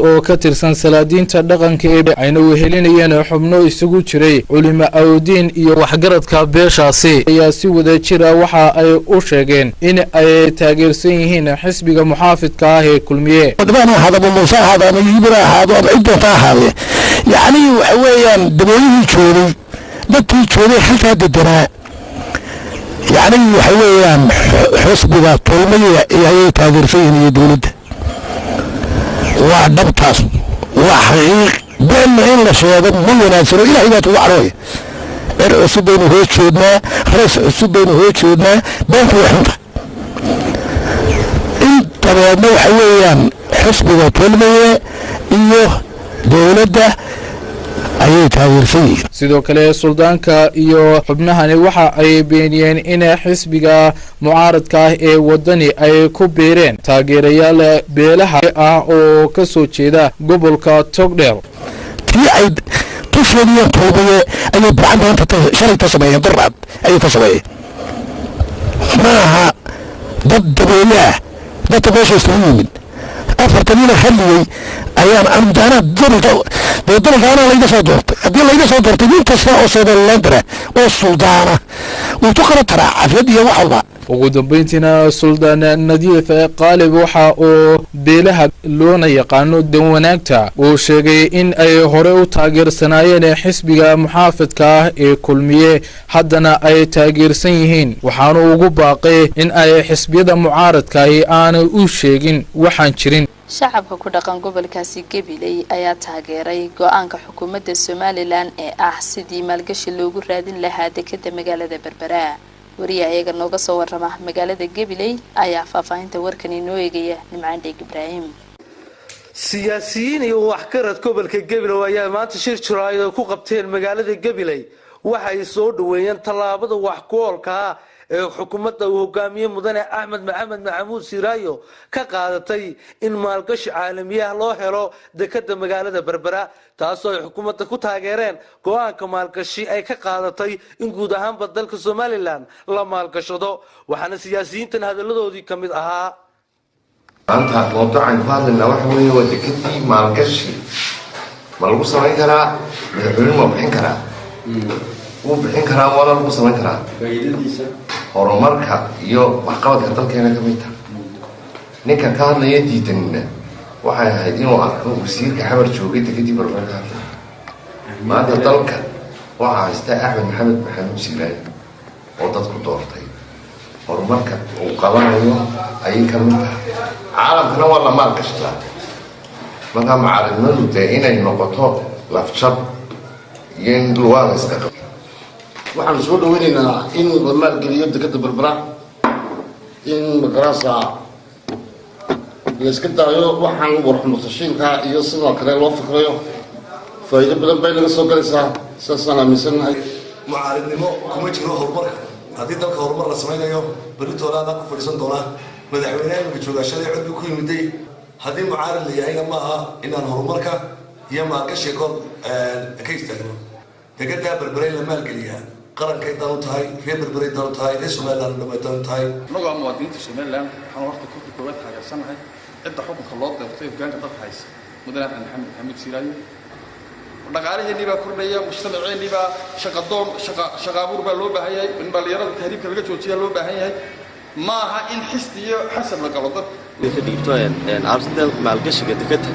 Oo ka tirsan salaadiinta dhaqanka ee ayna wehelinayeen xubno isugu jiray culimo awdiin iyo waxgaradka beeshaasi ayaa si wada jira waxa ay u sheegeen in ay taageersan yihiin xisbiga muxaafidka ah ee Kulmiye. Wadbaan ha ahaado ama Muuse ahaado ama Yibir ha ahaado ama cid doonta ha ahaadee, yacni waxa weeyaan dabooyihii joogay, dadkii joogay halkaa deganaa, yacni waxa weeyaan xusbiga Kulmiye ayay taageersan yihiin iyo dowladda. Waa dhabtaas, waa xaqiiq. Beenna in la sheego ma wanaagsano. Ilahay baa kugu cadhooya. Cer cusub baynu hoo jeednaa, rays cusub baynu hoo jeednaa. Beenku way xunta in dabeedna waxa weeyaan xusbiga Kulmiye iyo dowladda ayay taageersan yihiin. Sidoo kale suldaanka iyo xubnahani waxa ay beeniyeen in xisbiga mucaaradka ah ee Wadani ay ku biireen taageerayaal beelaha ah oo ka soo jeeda gobolka Togdheer. Tii ay tusheediyeen Kulmiye ayay burcan maanta shalay ka sameeyeen, daraad ayay ka sameeyeen. Maaha dad dabeeye ah. Dadka meesha isugu yimid 40-iina hadliyey ayaan anaa gobolka dee gobolka anaa layga soo doortay. Haddii layga soo doortay, nin kasta oo Somalilander ah oo suldaana wuu ku qaban karaa xaflad iyo wax walba. Ugu dambeyntiina Suldaan Nadiif Qaalib waxa uu beelaha loona yaqaano Danwanaagta uu sheegay in ay hore u taageersanaayeen xisbiga muxaafidka ah ee Kulmiye, haddana ay taageersan yihiin. Waxaanu ugu baaqay in ay xisbiyada mucaaradkaahi aanay u sheegin waxaan jirin. Shacabka ku dhaqan gobolkaasi Gabiley ayaa taageeray go-aanka xukuumadda Somaliland ee ah sidii maalgashi loogu raadin lahaa dekeda magaalada Berbera. Wariya ayaga nooga soo warama magaalada Gabiley ayaa faahfaahinta warkan inoo eegaya, Nimcaan Dheeg Ibraahim. Siyaasiyiin iyo waxgarad gobolka Gabiley ayaa maanta shir jaraa'id oo ku qabteen magaalada Gabiley waxa ay soo dhaweeyeen tallaabada wax ku oolka ah ee xukuumadda uu hogaamiye Mudane Axmed Maxamed Maxamuud Siiraayo ka qaadatay in maalgashi caalamiyaha loo helo dekada magaalada Berbera, taasoo ay xukuumadda ku taageereen go-aanka maalgashi ay ka qaadatay in guud ahaanba dalka Somaliland la maalgashado. Waxaana siyaasiyiintan hadalladoodii ka mid ahaa: Maanta mawduucan ku hadlaynaa waxa weeye waa dekadii. Maalgashi ma lagu samayn karaa? Madaxweynuhu ma bixin karaa? Wuu bixin karaa, waana lagu samayn karaa. Horumarka iyo waxqabadka dalkeena ka mid taha. Ninka ka hadlaya diidanina waxay ahayd inuu arko wasiirka Xamar joogay dekadii Berbera ka hadlaya. Maanta dalka waxaa haysta Axmed Maxamed Maxamuud Siiraayo oo dadku doortay. Horumarka uu qabanayo ayay ka mid tahay. Caalamkana waa la maalgashadaa. Markaa mucaaradnimadu dee inay noqoto lafjab iyo in lugaa la iska qabo. Waxaanu soo dhaweynaynaa in la maalgeliyo dekada Berbera, in magaraasa la iska daayo waxaan warxumatashiilka iyo sidoo kale loo fikrayo. Faa'iido badan bay naga soo galaysaa, saasaan aaminsannahay. Mucaaridnimo kuma jiro horumarka. Haddii dalka horumar la samaynayo, beritoole adaan ku fadhiisan doonaa. Madaxweyneha imika joogaa shalay cod buu ku yimiday. Haddii mucaarid la yahayna, ma aha inaan horumarka iyo maalgashiga kor ka istaagno. Degadaa Berberay la maalgeliyaa qarankay dan u tahay, reer Berberay dan u tahay, reer Somaliland dhamay dan u tahay. Annagoo ah muwaadiniinta Somaliland, waxaan horta kolka koowaad taageersanahay cidda xukunka loo doortay, hoggaanka dalka haysa, Mudane Axmed Maxamed Maxamuud Siiraayo. Dhaqaalaheennii baa kordhaya, mujtamaceennii baa shaqadoon, shaqa abuur baa loo baahan yahay, in dhalinyarada tahriibka laga joojiyaa loo baahan yahay. Ma aha in xisdi iyo xasad la galo dad. Ka dhiibto arrinta maalgashiga dekadda,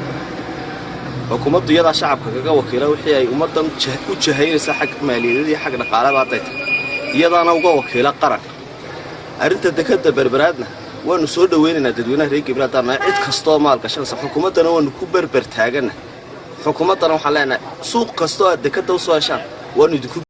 xukuumaddu iyadaa shacabka kaga wakiila wixii ay ummaddan u jahaynaysa xag maaliyadeed iyo xag dhaqaaleba hadday tahay, iyadaana uga wakiila qaranka. Arrinta dekadda Berberaadna waanu soo dhawaynaynaa dadweynaha reer Gabiley haddaan nahay. Cid kastoo maalgashanaysa xukuumaddana waanu ku berber taaganna. Xukuumaddana waxaan leenahay, suuq kastoo aad dekadda u soo heshaan waanu idinku